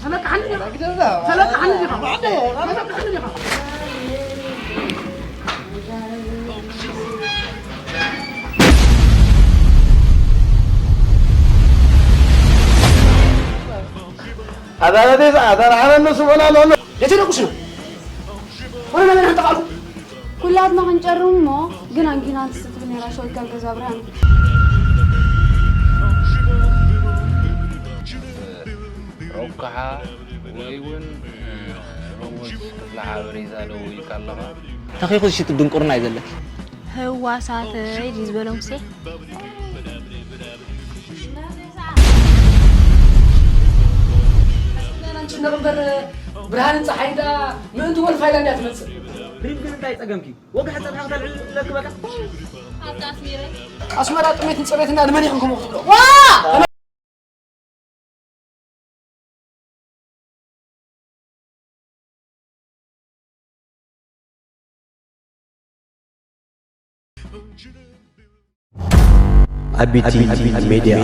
ተለቃሓኒ ዲኻ? ተለቃሓኒ ዲኻ? ተለቃሓኒ ዲኻ? ኣዳራቴ ኣዳራሓረ እነሱ በላ ኣሎ። የተደቁስ ነው። ሆነ ነገር አንተ ቃሉ ኩላትና ክንጨርም እሞ ግን ኣንጊና ትስትብል ነራ ሸወት ካብ ገዛ ብርሃን። ሮብካሓ ወይ እውን ሮቦት ክፍሊ ሓበሬታ ደው ኢልካ ኣለኻ። ተኺኹ ዝሽት ድንቁርና እዩ ዘለኪ። ህዋሳተይ ድዩ ዝበሎ ሙሴ? ንበር ብርሃንን ፀሓይ ዳ ምእንቲ ወልፋ ኢላ እንድያ ትመፅእ። ሪም ግን እንታይ ፀገምኪ? ወግሐ ፀብሐ ክተልዕለኪ በቃ። ኣስመራ ጥሜትን ፀሜትና ንመን ኢኹም ከምኡ ክትብሎ? ኣቢቲ ሜድያ